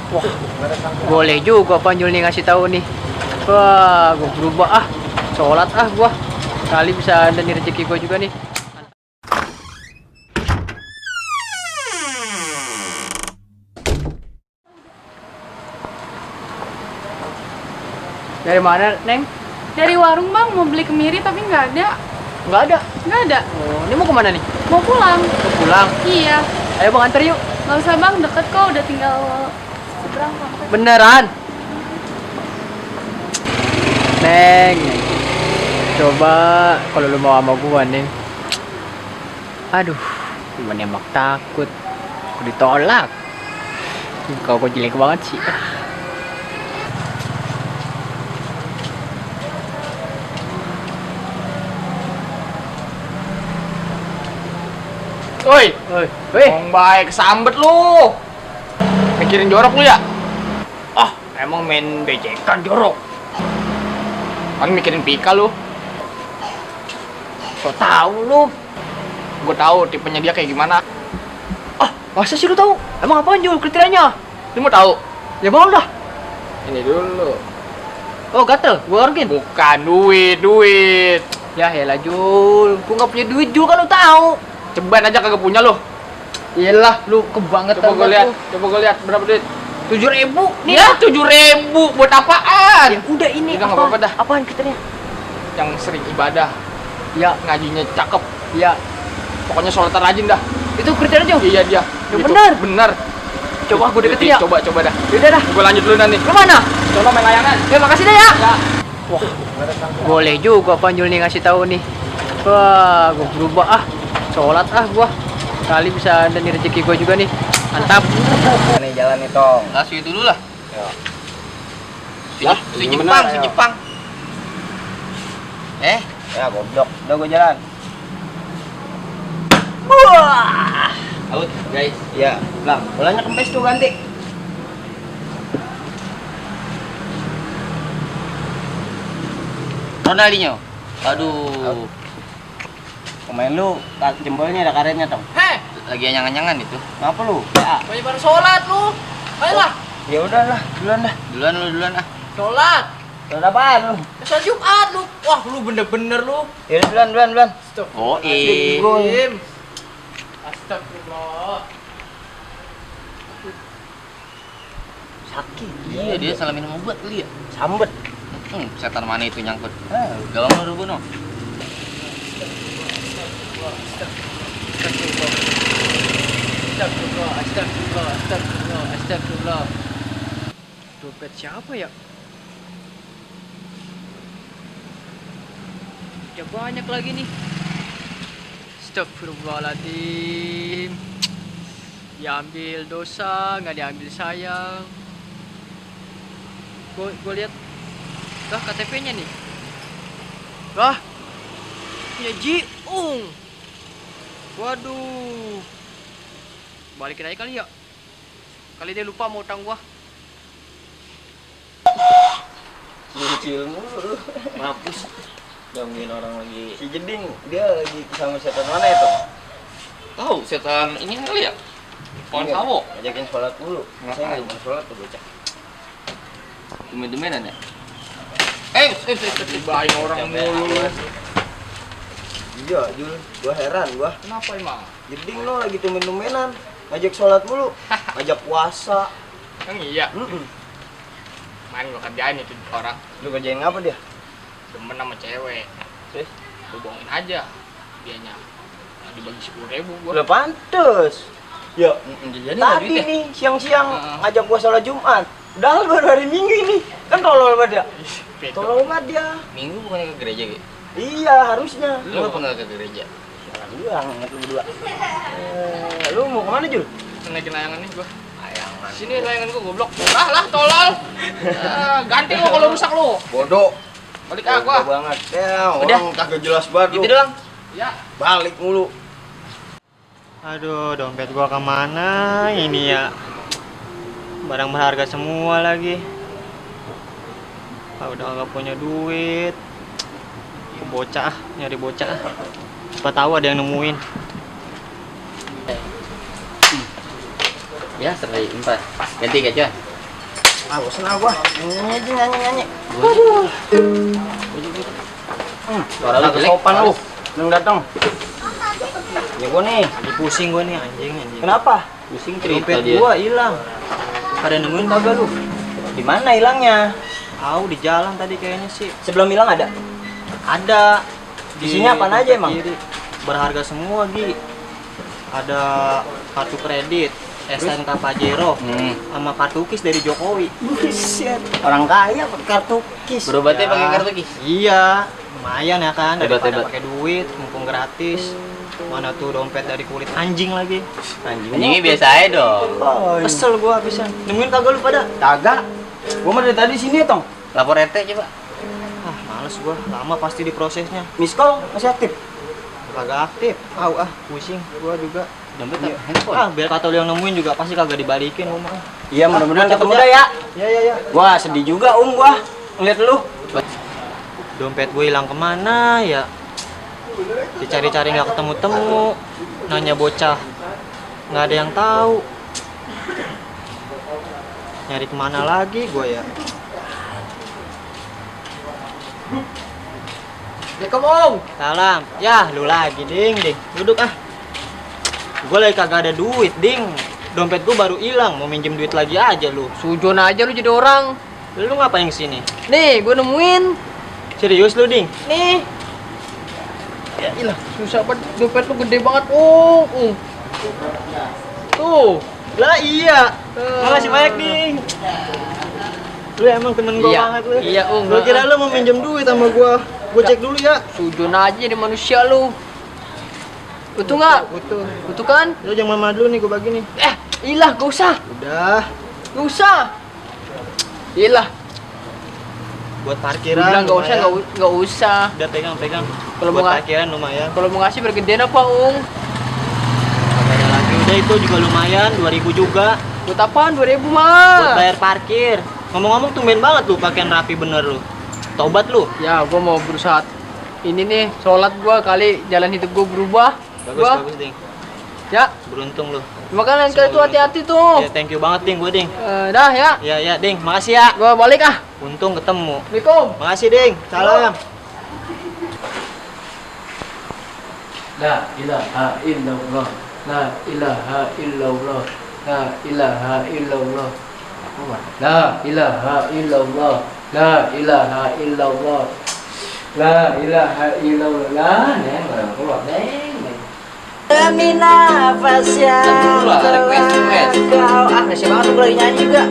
Wah, boleh juga Panjul nih ngasih tahu nih. Wah, gua berubah ah. Sholat ah gua. Kali bisa ada nih rezeki gua juga nih. Dari mana, Neng? Dari warung bang, mau beli kemiri tapi nggak ada. Nggak ada. Nggak ada. Oh, ini mau kemana nih? Mau pulang. Mau pulang. Iya. Ayo bang antar yuk. Nggak usah bang, deket kok, udah tinggal seberang sampai. Beneran? Neng, coba kalau lu mau sama gua, Neng. Aduh, gua nembak takut. Aku ditolak. Kau kok jelek banget sih. Woi, Woi, ngomong baik kesambet lu. Mikirin jorok lu ya? ah, emang main bejekan jorok. Kan mikirin Pika lu. So tahu lu. Gue tahu tipenya dia kayak gimana. Ah, masa sih lu tahu? Emang apa Jul kriterianya? Lu mau tahu? Ya mau dah. Ini dulu. Oh, gatel, gua orangin. Bukan duit. Ya elah Jul, gua nggak punya duit Jul kan lu tahu. Ceban aja kagak punya lu. Iyalah, lu kebangetan. Coba gue lihat berapa duit. 7.000 nih. Ya 7.000 buat apaan? Ya udah ini Udah, nggak apa-apa dah. Apaan kriterianya? Yang sering ibadah, Ya, ngajinya cakep. ya. Pokoknya sholat rajin dah. Itu kriterianya Jul. Iya dia. Ya Gitu. bener. Bener. Coba gua deketin ya. Coba dah. Yaudah dah. Gue lanjut dulu nanti. Lu mana? Coba main layangan. Ya makasih dah ya. Ya. Wah, boleh juga Panjul nih ngasih tahu nih. Wah, gua berubah ah. Sholat ah gua. Kali bisa ada nih rezeki gua juga nih. Mantap. Nih jalan nih Tong. Kasih dulu lah. Lah, Si ini Jepang, bener, si ayo. Jepang. Ya goblok, udah gue jalan. Wah. Out, guys. Ya, Bang, bolanya kempes tuh ganti. Ronaldinho. Aduh. Pemain lu, jempolnya ada karetnya Tong. Heh, lagi anyang-anyangan itu. Ngapa lu? Ya, Banyak baru sholat lu. Ayolah. ya udahlah, duluan dah. Duluan ah. Sholat. Sholat apaan lu? Sholat Jumat lu. Wah, lu bener-bener lu. Ya udah, duluan. Oh, Astagfirullahaladzim. Astagfirullah. Sakit. Iya, dia salah minum obat kali ya. Sambet. Setan mana itu nyangkut. Ah, Gawang lu Rubono. Astagfirullah. Dompet siapa ya? Udah banyak lagi nih. Astagfirullahaladzim. Diambil dosa, nggak diambil sayang. Gue lihat. Lah KTP-nya nih. Lah. Punya Jiung. Waduh. Balikin aja kali ya. Kali dia lupa mau utang gua. Kecil mulu. Mampus. Gangguin orang lagi. Si Jeding, dia lagi sama setan mana ya Tong? Tahu setan ini kali ya. Pohon Iya, sawo. Ngajakin sholat dulu. Saya nggak mau sholat tuh bocah. Demen-demenan ya. Dibahin orang mulu. Iya, Jul, gua heran gua. Kenapa emang? Jeding lo lagi tumen-tumenan, ngajak sholat mulu, ngajak puasa. Kan iya. Main gua kerjain itu orang. Lu kerjain apa dia? Demen sama cewek. Terus? Gua bohongin aja dianya. Nah, dibagi 10.000 gua. Udah pantes. Ya, Jadi tadi nih siang-siang Heeh. ngajak gua sholat Jumat. Udah baru hari Minggu ini. Kan tolol banget dia. Tolol banget dia. Minggu bukannya ke gereja gitu? Iya, harusnya. Lu apa nggak ke gereja? Salah gua, ingat lu berdua. Lu mau kemana, Jul? Naikin layangan nih gua. Layangan. Sini layangan gua goblok. Lah tolol. Ganti lu kalau rusak lu. Bodoh. Balik ah gua. Bodoh banget. Ya, orang kagak jelas banget lu. Gitu doang. Ya. Balik mulu. Aduh, dompet gua kemana ini ya? Barang berharga semua lagi. Udah nggak punya duit. Bocah, nyari bocah. Siapa tahu ada yang nemuin. Ya, 1.400. Ganti gak, Cuan? bosan gua. Nyanyi aja nyanyi. Suara lu jelek. Sopan lu. Belum datang. Ini gua nih. Lagi pusing gua nih anjing. Kenapa? Pusing cerita Dompet dia. gua hilang. Pada nemuin kagak lu? Di mana hilangnya? Tahu di jalan tadi kayaknya sih. Sebelum hilang ada? Ada. Isinya apaan aja emang? kiri. Berharga semua, Gi. Ada kartu kredit, SNK Pajero, sama kartu KIS dari Jokowi. Buset. Orang kaya pakai kartu KIS. Berobatnya Ya. pakai kartu KIS. Iya, lumayan ya kan, Hebat, daripada hebat. pakai duit, mumpung gratis. Mana tuh dompet dari kulit anjing lagi. Anjingnya biasa aja dong. Kesel gua habisan. Nemuin kagak lu pada? Kagak. Gua mah dari tadi sini, Tong. Lapor RT coba. Ah, males gua. Lama pasti diprosesnya. Miss call masih aktif. Kagak aktif. Pusing gua juga. Dompet apa? Handphone. Biar kata lu yang nemuin juga pasti kagak dibalikin rumah. Iya, mudah-mudahan Gua ketemu kerja. dah ya. Ya. Gua sedih juga, gua ngeliat lu. Dompet gue hilang kemana ya? Dicari-cari nggak ketemu-temu. Nanya bocah, nggak ada yang tahu. Nyari kemana lagi gue ya? Assalamualaikum Om. Salam. Ya, lu lagi, Ding. Duduk ah. Gue lagi kagak ada duit, Ding. Dompet gue baru hilang, mau minjem duit lagi aja lu. Sujon aja lu jadi orang. Lu ngapain kesini? Nih, gue nemuin. Serius lu, Ding? Nih. Ya ilah, susah banget. Dompet lu gede banget, Om. Tuh. Lah iya. Makasih banyak, Ding. Lu emang temen gue Iya. banget lu. Iya, Gue kira lu mau minjem duit sama gue. Gue cek dulu ya. Sujon aja jadi manusia lu. Butuh nggak? Butuh. Butuh kan? Lu jangan mama dulu nih, gue bagi nih. Ilah, gak usah. Udah. Gak usah. Ilah. Buat Gue parkiran. bilang gak usah, lumayan. gak usah. Udah pegang. Kalau Buat mau parkiran lumayan. Kalau mau ngasih bergedean apa, Ung? Kagak ada lagi. Udah itu juga lumayan, 2000 juga. Buat apaan? 2000 Buat mah. bayar parkir. Ngomong-ngomong tumben banget lu pakaian rapi bener lu. Tobat lu. Ya, gue mau berusaha ini nih, sholat gue kali jalan hidup gue berubah. Bagus, Ding. Ya, Beruntung lu. makanya kali itu hati-hati tuh. Ya, thank you banget, Ding, gue, Ding. Dah ya, Ya, Ding. Makasih ya. gue balik ah. Untung ketemu. Assalamualaikum. Makasih, Ding. Salam. La ilaha illallah. La ilaha illallah. La ilaha illallah. La ilaha illallah. La ilaha illallah. La ilaha illallah. Neng, orang keluar neng. Demi nafas yang Kau masih banget gue lagi nyanyi juga.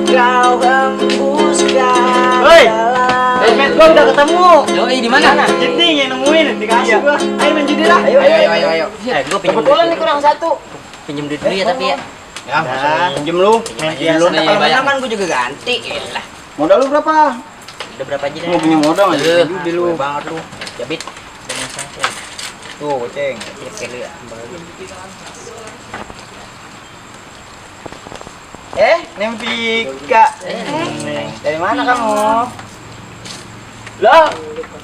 Kau hembuskan Hoi. dalam Dompet gua udah ketemu. Yoi, di mana? Cek nih yang nemuin, dikasih gua. Ayo main judi lah. Ayo. Gua pinjem Kebetulan nih kurang satu. Pinjem duit dulu ya tapi ya. Ya, masa minjem lu. Main Aja dulu. dulu nih, Kalau banyak. menang kan gue juga ganti. Yalah. Modal lu berapa? Udah berapa aja Mau punya modal nggak Aduh, judi lu? banget lu. Jabit. Dengan saya. Tuh, goceng. Cek dulu ya. Nempika. Dari mana kamu? Lah,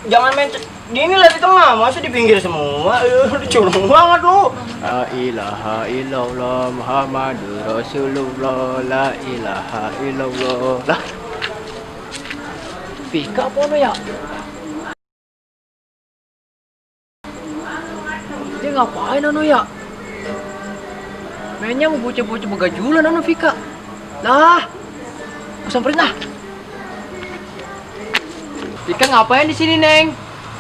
jangan main gini lah di tengah, masa di pinggir semua? Curang banget lu. La ilaha illallah Muhammadur Rasulullah. La ilaha illallah. Lah. Pika apa no ya? Dia ngapain anu ya? Mainnya mau bocah-bocah begajulan anu Vika. Lah. Aku samperin lah. Vika ngapain di sini, Neng?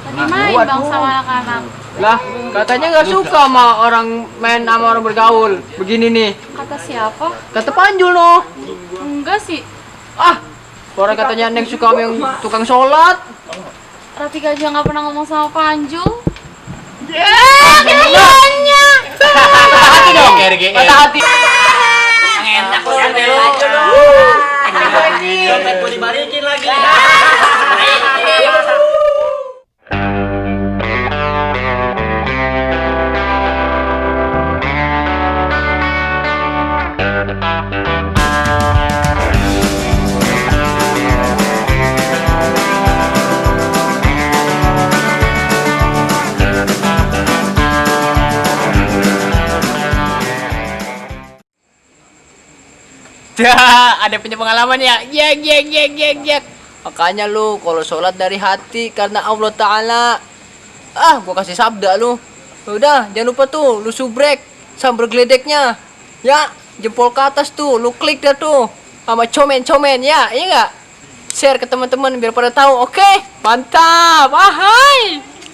Lagi main bang sama anak-anak. Lah, katanya nggak suka sama orang main sama orang bergaul. Begini nih. Kata siapa? Kata Panjul no. Enggak sih. Ah, orang katanya Neng suka sama yang tukang sholat. Ratika aja nggak pernah ngomong sama Panjul. Kenyanya. Hati dong. Patah hati. Enak lu. Dompet gua dibalikin lagi. Ada punya pengalaman ya. Yek. Makanya lu kalau sholat dari hati karena Allah Ta'ala. Gua kasih sabda lu. Udah, jangan lupa tuh lu subrek sambil geledeknya. Ya, jempol ke atas tuh, lu klik dah tuh. Sama comen ya, iya enggak? Share ke teman-teman biar pada tahu. Oke, mantap. Ahai.